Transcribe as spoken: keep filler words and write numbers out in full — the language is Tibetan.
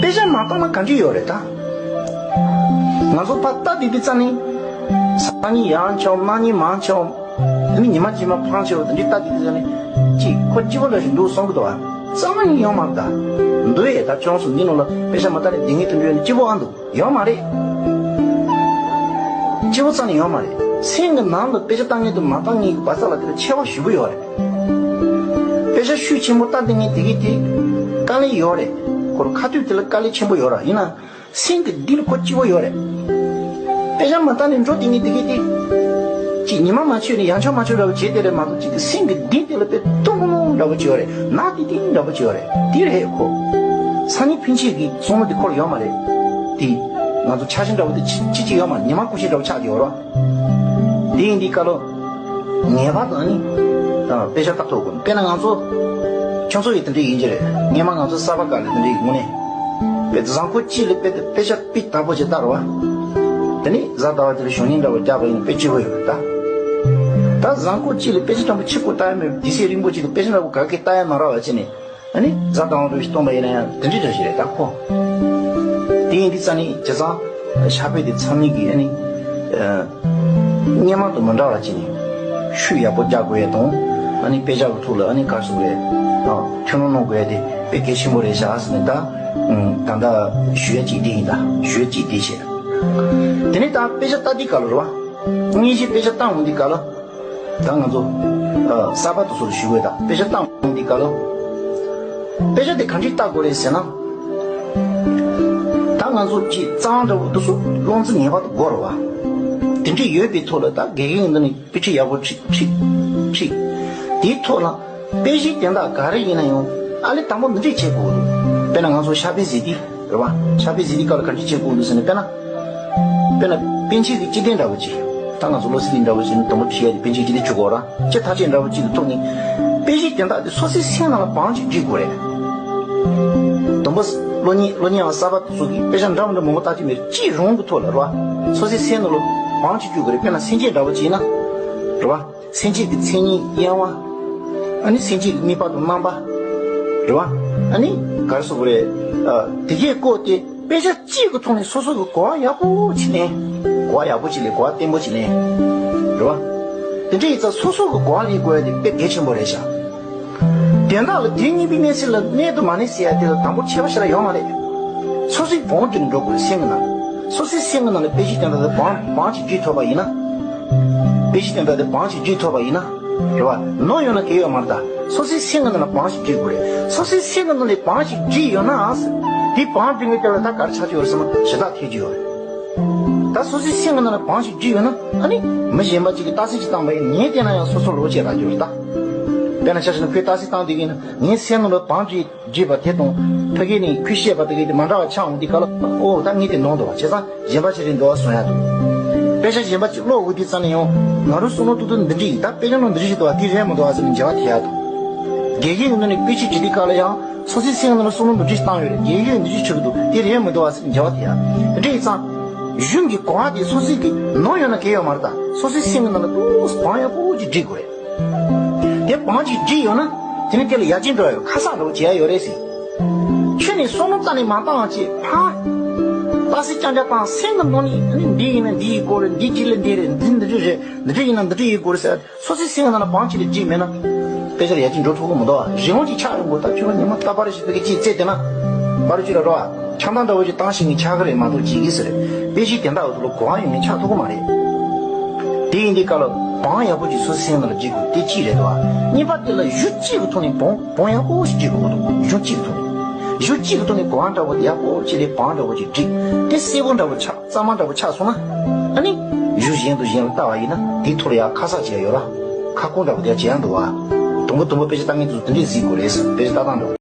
དཔེ་ཆ་མ་བཏང་ན་ག་འདྲ་ཡོད་རེད་ད། ང་ཚོ་ཕར་ལྟ་དེ་དུས་ཙམ་ནས། སང་ཉིན་ཡང་འཁྱོམ། གནངས་ཉིན་མ་འཁྱོམ། དེ་ནས་ཉི་མ་རྗེས་མ་ཕར་འཁྱོམ། དེ་འདྲ་ལྟ་དེ་དུས་ཙམ་ནས། ཅིག་ཁོ་སྐྱིད་པོ་འདྲ་ཞིག་འདུག་བསམ་གི་འདུག་ཨ། རྩ་བ་ནས་ཡོང་མ་རེད་ད། འདུག་ཨེ། ད་ཁྱོད་ཚོ་འདི་ནང་ལ་དཔེ་ཆ་མ་ལྟ་ནས་བསྡད་མཁན་དེ་འདྲ་ཡོད་ན་སྐྱིད་པོ་ཨ་འདུག་ཡོད་མ་རེད། སྐྱིད་པོ་རྩ་ནས་ཡོད་མ་རེད། སེམས་ཀྱི་ནང་ལ་དཔེ་ཆ་ལྟ་མཁན་དང་མ་ལྟ་མཁན་གྱི་བར་མཚམས་ལ་དེ་ལ་ཁྱད་པར་ཞེ་པོ་ཡོད་རེད། དཔེ་ཆ་ཤུགས་ཆེན་པོ་ལྟ་བསྡད་མཁན་དེ་གས་དེ་དཀའ་ལས་ཡོད་རེད། ཁོ་རང་ཁ་ཐུག་དེ་ལ་དཀའ་ལས་ཆེན་པོ་ཡོད་ར། ཡིན་ན་སེམས་ཀྱི་གཏིང་ལ་ཁོ་སྐྱིད་པོ་ཡོད་རེད། དཔེ་ཆ་མ་ལྟ་ནས་འགྲོ་བསྡད་མཁན་དེ་གས་དེ། ཅིག་ཉི་མ་མ་འཁྱོམ་ནས་ཡང་འཁྱོམ་མ་འཁྱོམ་འདྲ་བོ་བྱས་བསྡད་རེད་མ་གཏོགས། ཅིག་སེམས་ཀྱི་གཏིང་དེ་ལ་དཔེ་ཏུང་ཏུང་འདྲ་བོ་ཅིག་ཡོད་རེད། ནག་ཏིང་ཏིང་འདྲ་བོ་ཅིག་ཡོད་རེད། དེ་རེད་ཁོ། སང་ཉིན་ཕན་ཆད་ཀྱི་བསམ་བློ་དེ་ཁོ་ལ་ཡོད་མ་རེད། དེ་ང་ཚོ་ཆ་ཤས་འདྲ་བོ་དེ་ཅི་ཅི་ཅི་ཡོད་མ་རེད། ཉི་མ་ཀུ་ཤུ་འདྲ་བོ་ཆགས་ཀྱི་ཡོད་རེད། དེ་ཡིན་དུས་སྐབས་ལ་ངེས་པར་དུ་ཨ་ནི་དཔེ་ཆ་ལྟ་ཐུབ་དགོས། དཔེར་ན་ང་ཚོ་ཁྱོད་ཚོ་ཡི་དེ་འདྲ་ཡིན་གྱི་རེད། སྔོན་མ་ང་ཚོ་གསར་པ་སྒང་ལ་དེ་འདྲ་ཡི་དངོས་གནས་དཔེ་གཟའ་འཁོར་གཅིག་ལ་དཔེ་དེ་དཔེ་ཆ་དཔེ་དྲང་པོ་ཅིག་ལྟ་རོགས། དེ་ནས་གཟའ་ཟླ་བ་དེ་ལ་གཞོན་ནུ་འདྲ་བོ་རྒྱག་པ་ཡིན་ན་དཔེ་སྐྱིད་པོ་ཡོད་རེད་ད། ད་གཟའ་འཁོར་གཅིག་ལ་དཔེ་ཆ་དྲང་པོ་གཅིག་པོ་ལྟ་ཡ་མེད། དུས་ཚོད་རིང་པོ་ཅིག་ལ་དཔེ་ཆ་འདྲ་བོ་ག་གེ་ལྟ་ཡ་མ་རག་པ་བྱས་ནས། ཨ་ནི་གཟའ་ཟླ་བ་རུ་ཞིག་གཏོང་པ་ཡིན་ན་ཡང་དེ་འདྲའི་འདྲ་ཞིག་རེད་ད་ཁོ། དེ་ཡིན་དུས་ཙང་ནི་བྱས་ཙང་ཕྱག་དཔེ་དེ་ཚང་མས་ཀྱིས་ཨ་ནི་སྔོན་མ་དང་མི་འདྲ་བ་བྱས་ནས་ཤུགས་ཡག་པོ་རྒྱག་དགོས་ཡ་དང་། ཨ་ནི་དཔེ་ཆ་གི་ཐོག་ལ་ཨ་ནི་ག་རེ་ཟེར་དགོས་རེད། ཨ། ཐུགས་སྣང་གནང་དགོས་ཡ་དེ་དཔེ་གལ་ཆེན་པོ་རེད་ཤག་ཟེར་ནས་ད། ཨ། ད་ལྟ་ཞུ་ཡ་གཅིག་དེ་ཡིན། ད་ཞུ་ཡ་གཅིག་དེ་བྱས། དེ་ནས་ད་དཔེ་ཆ་ལྟ་དུས་སྐབས་ལ་རེད་བ། དངོས་གཞི་དཔེ་ཆ་བཏང་འོང་དུས་སྐབས་ལ། ད་ང་ཚོ་ཨ་གསར་པ་དེ་ཚོར་ཞུ་འོས་ད། དཔེ་ཆ་བཏང་འོང་དུས་སྐབས་ལ། དཔེ་ཆ་དེ་ག་འདྲས་ལྟ་དགོས་རེད་ཟེར་ན། ད་ང་ཚོ་ཅིག་གཙང་འདྲ་བོ་དེ་ཚོ་སློང་རྩིས་ངེས་པར་དུ་དགོས་རེད་བ། དེ་འདྲས་ཡོད་པའི་ཐོག་ལ་ད་དགེ་རྒན་འདི་ནས་དཔེ་ཁྲིད་ཡག་པོ་ཁྲིད་ཁྲིད་ཁྲིད། དེའི་ཐོག་ལ་དཔེ་གཞི་དོན་དག་ག་རེ་ཡིན་ན་ཡང་ཨ་ལས་དང་པོ་འདི་འདྲས་བྱེད་དགོས་འདུག་དཔེར་ན་ང་ཚོ་ཕྱག་དཔེ་གཟིགས་དུས་རེད་བ། ཕྱག་དཔེ་གཟིགས་དུས་སྐབས་ལ་ག་འདྲས་བྱེད་དགོས་འདུག་ཟེར་ན། དཔེར་ན། དཔེར་ན་པཎ་ཆེན་གྱི་སྤྱི་དོན་འདྲ་བོ་ཅིག་ད་ང་ཚོ་བློ་གསལ་གླིང་འདྲ་བོ་ཅིག་ནི་དང་པོ་ཁྲིད་ཡ་དེ་པཎ་ཆེན་སྤྱི་དོན་ཁྲིད་དགོས་ར། སྤྱི་ཐག་བཅད་འདྲ་བོ་ཅིག་གི་ཐོག་ནས་དཔེ་གཞི་དོན་དག་དེ་སོ་སོའི་སེམས་ནང་ལ་བང་ཅིག་བསྒྲིག་དགོས་རེད། དང་པོ་སློབ་གཉེར་སློབ་གཉེར་བ་གསར་པ་ཚོ་གིས་དཔེ་ཆ་འདྲ་མི་འདྲ་མང་པོ་ལྟ་རྒྱུ་མེད། གཅིག་རང་གི་ཐོག་ལ་རེད་བ། སོ་སོའི་སེམས་ནང་ལ་བང་ཅིག་བསྒྲིག་དགོས་རེད། དཔེར་ན་སེམས་བསྐྱེད་འདྲ་བོ་ཅིག་ཡིན་ན་རེད་བ། སེམས་བསྐྱེད་ཀྱི་མཚན་ཉིད་དབྱེ་བ། ཨ་ནི་སེམས་བསྐྱེད་ཀྱི་དམིགས་པ་དང་རྣམ་པ། རེད་བ། ཨ་ནི་ག་རེ་ཟེར་དགོས་རེད། ཨ། དེ་གས་བཀོད་དེ་དཔེ་ཆ་གཅིག་གི་ཐོག་ནས་སོ་སོ་གི་གོ་བ་ཡག་པོ་ཅིག་ལེན། གོ་བ་ཡག་པོ་ཅིག་ལེན། གོ་བ་བརྟན་པོ་ཅིག་ལེན། རེད་བ། དེ་འདྲ་ཡིན་ཙང་སོ་སོ་གི་གོ་བ་ལེན་དགོས་ཡ་དེ་དཔེ་གལ་ཆེན་པོ་རེད་ཤག་དོན་དག་ལ་དུས་ངེས་པའི་གནས་ཚུལ་ལ་གནས་དང་མ་གནས་ཟེར་ཡ་དེ་ལ་དང་པོ་ཁྱད་པར་ཞེ་དྲག་ཡོད་མ་རེད། སོ་སོའི་བང་བསྒྲིགས་འགྲོ་དགོས་སེམས་ཀྱི་ནང་། སོ་སོའི་སེམས་ཀྱི་ནང་ལ་དཔེ་གཞི་དོན་དག་དེ་བང་བང་ཅིག་བསྒྲིགས་ཐུབ་པ་ཡིན་ན། དཔེ་གཞི་དོན་དག་དེ་བང་ཅིག་བསྒྲིགས་ཐུབ་པ་ཡིན་ན། རེད་བ། ནོར་ཡོད་ན་གལ་ཡོད་མ་རེད་ད། སོ་སོའི་སེམས་ཀྱི་ནང་ལ་བང་ཅིག་བསྒྲིགས་དགོས་རེད། སོ་སོའི་སེམས་ཀྱི་ནང་ལ་བང་ཅིག་བསྒྲིགས་ཡོད་ན། དེ་བང་བསྒྲིགས་མཁན་དེ་ལ་ད་ག་རེ་ཆགས་ཀྱི་ཡོད་རེད་ཟེར་ན་ཞེ་དྲག་ཐེབས་ཀྱི་ཡོད་རེད། ད་སོ་སོའི་སེམས་ཀྱི་ནང་ལ་བང་ཞིག་བསྒྲིགས་ཡོད་ན། ཨ་ནི་མི་གཞན་པ་ཅིག་གིས་རྟགས་གསལ་ཅིག་བཏང་པ་ཡིན་ན་ངས་བལྟས་ན་ཡང་སོ་སོ་ལོག་བྱས་རག་རྒྱུ་རེད་ད། དཔེར་ན་ཆ་བཞག་ན་ཁོས་རྟགས་གསལ་བཏང་བསྡད་ཀྱི་ཡིན་ན། ངའི་སེམས་ནང་ལ་བང་བསྒྲིགས་བསྒྲིགས་པ་དེ་དང་ཕ་གི་ནས་ཁོས་བཤད་པ་དེ་གི་དེ་མ་འདྲ་བ་ཆགས་འོང་དུས་སྐབས་ལ། ཨོ་ད་ངས་དེ་ནོར་འདུག་བ། བྱས་ཙང་གཞན་པ་ཅིག་རེད་འདུག་བ་བསམ་ཡ་འདུག་དཔེ་ཆ་གཞན་པ་ཅིག་ཀློག་འོང་དུས་ཙམ་ནས་ཡང་ང་རང་བསམ་བློ་ཏོག་ཏོག་འདི་འདྲ་ཡིན། ད་དཔེ་ཆ་ནང་འདི་འདྲ་ཞིག་འདུག་བ། དེ་རེད་མི་འདུག་བ་ཟེར་ནས་འགྱུར་བ་ཐེབས་ཡ་འདུག་དགེ་རྒན་གྱི་ངོས་ནས་དཔེ་ཆ་བྲིས་དུས་སྐབས་ལ་ཡང་སོ་སོའི་སེམས་ནང་ལ་བསམ་བློ་འདི་འདྲ་ཞིག་བཏང་ཡོད་རེད། དགེ་རྒན་འདི་འདྲ་ཞིག་བྱེད་ཀྱི་འདུག་དེ་རེད་མི་འདུག་བ་ཟེར་ནས་འགྱུར་བ་ཐེབས་ཡ། དེ་འདྲ་ཡིན་ཙང་། གཞུང་གི་གོ་བ་དེ་སོ་སོའི་གི་ནོར་ཡོད་ན་གལ་ཡོད་མ་རེད་ད། སོ་སོའི་སེམས་ཀྱི་ནང་ལ་ཏོག་ཙམ་བང་ཡག་པོ་ཅིག་བསྒྲིགས་དགོས་རེད། དེ་བང་ཅིག་བསྒྲིགས་ཡོད་ན། དེ་ནི་དེ་ལ་ཡར་རྒྱས་འགྲོ་ཡ་ཡོད། ཁ་གསབ་འདྲ་བོ་བྱེད་ཡ་ཡོད་རེད་ཟེར། ཁྱོད་ནི་བསམ་བློ་རྩ་ནས་མ་བཏང་བ་བྱས་ཕར། རྟགས་གསལ་རྐྱང་རྐྱང་བཏང་། སེམས་ཀྱི་ནང་ནས་ཨ་ནི་འདི་ཡིན་ན་འདི་ཡི་སྐོར་རེད། འདི་ཅི་ལ་འདི་རེད། འདི་འདི་འདྲ་རེད། འདི་འདྲ་ཡིན་ན་འདི་འདྲ་ཡི་སྐོར་ཟེར། སོ་སོའི་སེམས་ཀྱི་ནང་ལ་བང་ཅིག་ལས་བསྒྲིགས་མེད་ན། དཔེ་ཆ་ལ་ཡར་རྒྱས་འགྲོ་ཐུབ་ཀྱི་མི་འདུག་བ། རི་བོང་ཅིག་ཆགས་ཡོང་དགོས། ད་ཁྱོད་རང་ཉི་མ་རྟག་པར་རེ་ཞིག་ཕ་གི་ཅིག་རྩེད་དེ་ན། པར་ཅིག་ལ་རོ་བ། ཆང་ཐང་འདྲ་བོ་ཅིག་བཏང་ཤེས་མཁན་ཆགས་ཀྱི་རེད་མ་གཏོགས་བྱེད་ཀྱི་ཟེར། དཔེ་ཆའི་དོན་དག་འོག་ཏུ་ལ་གོ་བ་ཡོད་མཁན་ཆགས་ཐུབ་ཀྱི་མ་རེད། དེ་ཡིན་དུས་སྐབས་ལ་བང་ཡག་པོ་ཅིག་སོ་སོའི་སེམས་ནང་ལ་བསྒྲིགས་དགོས། དེ་གཅིག་རེད་དོ། གཉིས་པ་དེ་ལ་གཞུང་གཅིག་གི་ཐོག་ནས་བང་བང་ཡག་པོ་ཞིག་བསྒྲིགས་དགོས་འདུག་གཞུང་གཅིག་གི་ཐོག་ནས། གཞུང་གཅིག་གི་ཐོག་ནས་གོ་བ་འདྲ་བོ་དེ་ཡག་པོ་ཅིག་ལས་བང་འདྲ་བོ་ཅིག་བསྒྲིགས། དེ་གསལ་པོ་འདྲ་བོ་ཆགས། གཙང་མ་འདྲ་བོ་ཆགས་སོང་ན། ཨ་ནི། གཞུང་གཞན་དང་གཞན་ལ་ལྟ་བ་ཡིན་ན་དེའི་ཐོག་ལ་ཡང་ཁ་གསབ་བྱེད་ཡ་ཡོད་ལ། ཁ་སྐོང་འདྲ་བོ་དེ་ཡང་བྱེད་ཡ་འདུག་བ། དུམ་བུ་དུམ་བུ་དཔེ་ཆ་ལྟ་མཁན་ཚོས་དེ་འདྲས་གཟིགས་དགོས་རེད་ཟེར། དཔེ་ཆ་ལྟ་སྟངས་འདྲ་བོ།